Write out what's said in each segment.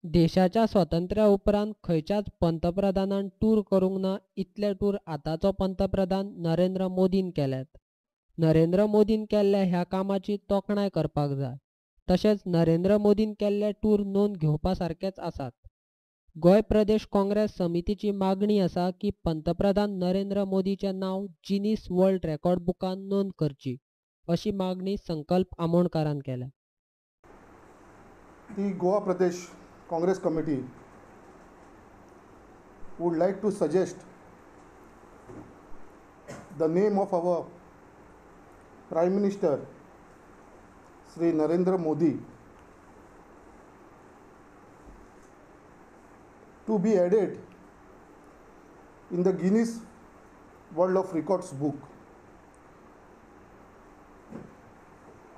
देशाच्या स्वातंत्र्या उपरांत खंयच्याच पंतप्रधानान टूर करूंक ना इतले टूर आतांचो पंतप्रधान नरेंद्र मोदीन केल्यात. नरेंद्र मोदीन केल्ल्या ह्या कामाची तोखणाय करपाक जाय. तशेंच नरेंद्र मोदीन केल्ले टूर नोंद घेवपा सारकेच आसात. गोंय प्रदेश काँग्रेस समितीची मागणी आसा की पंतप्रधान नरेंद्र मोदीचें नांव जिनीस वर्ल्ड रेकॉर्ड बुकान नोंद करची, अशी मागणी संकल्प आमोणकारान केल्या. The Goa Pradesh Congress Committee would like to suggest the name of our Prime Minister Shri Narendra Modi to be added in the Guinness World of Records book.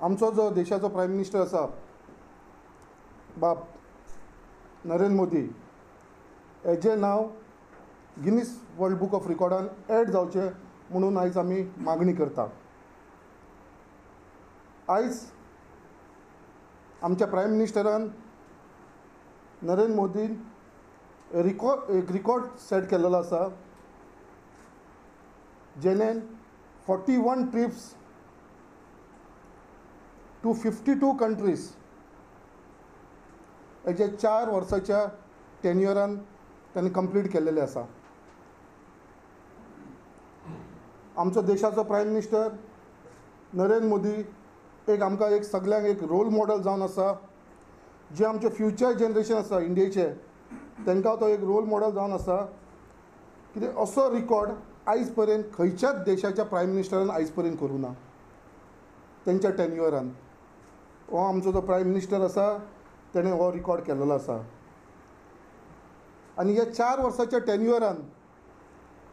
आमचो जो देशाचो प्रायम मिनिस्टर आसा बाप नरेंद्र मोदी हेजें नांव गिनीस वर्ल्ड बूक ऑफ रिकॉर्डान add जावचें म्हणून आयज आमी मागणी करता. आयज आमच्या प्रायम मिनिस्टरान नरेंद्र मोदीन एक रिकॉर्ड सेट केलेलो आसा, जेणे 41 ट्रिप्स टू 52 कंट्रीज हेजे 4 वर्साच्या टेन्युअरान ताणें कंप्लीट केल्लेले आसा. आमचो देशाचो प्रायम मिनिस्टर नरेंद्र मोदी एक आमकां एक सगळ्यांक एक रोल मॉडल जावन आसा. जे आमचे फ्युचर जनरेशन आसा इंडियेचे तांकां तो एक रोल मॉडल जावन आसा. कित्याक असो रिकॉर्ड आयज पर्यंत खंयच्याच देशाच्या प्रायम मिनिस्टरान आयज पर्यंत करूं ना तेंच्या टेन्युअरान. हो आमचो जो प्रायम मिनिस्टर आसा तेणें हो रिकॉर्ड केलेलो आसा. आनी ह्या 4 वर्साच्या टेन्युअरान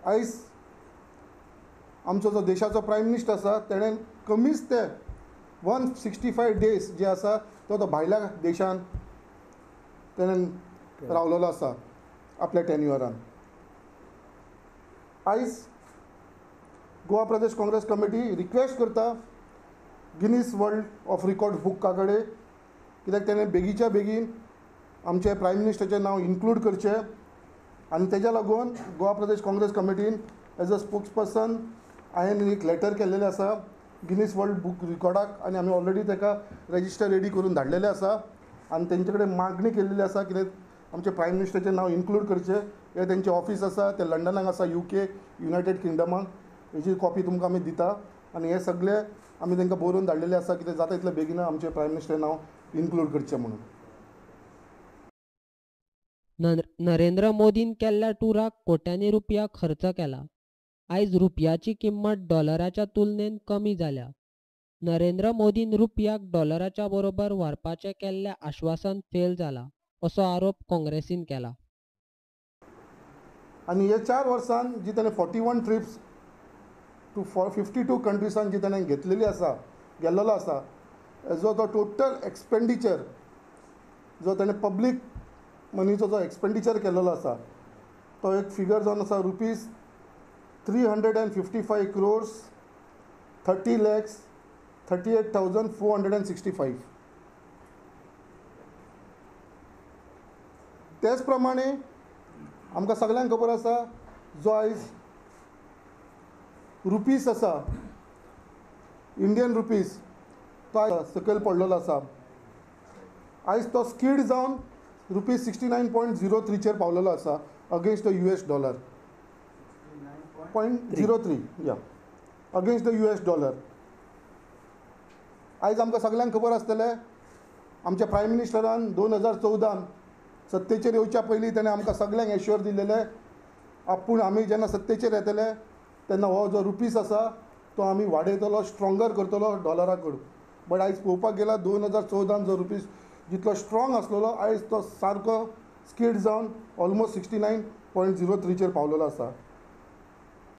आयज आमचो जो देशाचो प्रायम मिनिस्टर आसा तेणें कमीच ते 165 डेज जे आसा तो तो भायल्या देशान तेणें रावलेलो आसा आपल्या टेन्युअरान. आयज गोवा प्रदेश काँग्रेस कमिटी रिक्वेस्ट करता गिनीस वर्ल्ड ऑफ रिकॉर्ड बुका कडेन, कित्याक तेणें बेगीच्या बेगीन आमचे प्रायम मिनिस्टराचें नांव इन्क्लूड करचें. आनी तेज्या लागून गोवा प्रदेश काँग्रेस कमिटीन एज अ स्पोक्सपर्सन हांवें एक लेटर केल्लेलें आसा गिनीस वर्ल्ड बूक रिकॉर्डाक, आनी आमी ऑलरेडी ताका रजिस्टर रेडी करून धाडलेलें आसा. आनी तेंचे कडेन मागणी केल्लेली आसा कितें आमचे प्रायम मिनिस्टराचें नांव इन्क्लूड करचें. हें तेंचें ऑफीस आसा तें लंडनाक आसा, UK United किंगडमाक. हेजी कॉपी तुमकां आमी दिता. आनी हें सगळें आमी तांकां बरोवन धाडलेलें आसा कितें जाता इतलें बेगीन आमचें प्रायम मिनिस्टर नांव इन्क्लूड करचें म्हणून. नरेंद्र मोदीन केल्ल्या टुराक कोट्यांनी रुपया खर्च केला. आयज रुपयाची किंमत डॉलराच्या तुलनेन कमी जाल्या. नरेंद्र मोदीन रुपयाक डॉलराच्या बरोबर व्हरपाचें केल्लें आश्वासन फेल जाला असो आरोप काँग्रेसीन केला. आनी ह्या 4 वर्सान जी ताणें 41 ट्रिप्स टू 52 कंट्रीसान जी ताणें घेतलेली आसा, गेल्लेलो आसा, हेजो तो टोटल एक्सपेंडिचर जो ताणें पब्लीक मनीचो जो एक्सपेंडिचर केल्लो आसा तो एक फिगर जावन आसा rupees 355 crores 30 lakhs 38,465. तेच प्रमाणे आमकां सगळ्यांक खबर आसा जो आयज रुपीस आसा इंडियन रुपीस तो आयज सकयल पडलेलो आसा. आयज तो स्कीड जावन रुपीस 69.03 पावलेलो आसा against the US dollar 0.03 या अगेन्स्ट the US dollar. आयज आमकां सगळ्यांक खबर आसतलें आमच्या प्रायम मिनिस्टरान 2014 सत्तेचेर येवच्या पयलीं ताणें आमकां सगळ्यांक एश्योर दिलेलें आपूण आमी जेन्ना सत्तेचेर येतले तेन्ना हो जो रुपीस आसा तो आमी वाडयतलो, स्ट्रोंगर करतलो डॉलरा कडून. बट आयज पळोवपाक गेल्यार 2014 जो रुपीस जितलो स्ट्रोंग आसलेलो आयज तो सारको स्कीड जावन ऑलमोस्ट 69.03 पावलेलो आसा.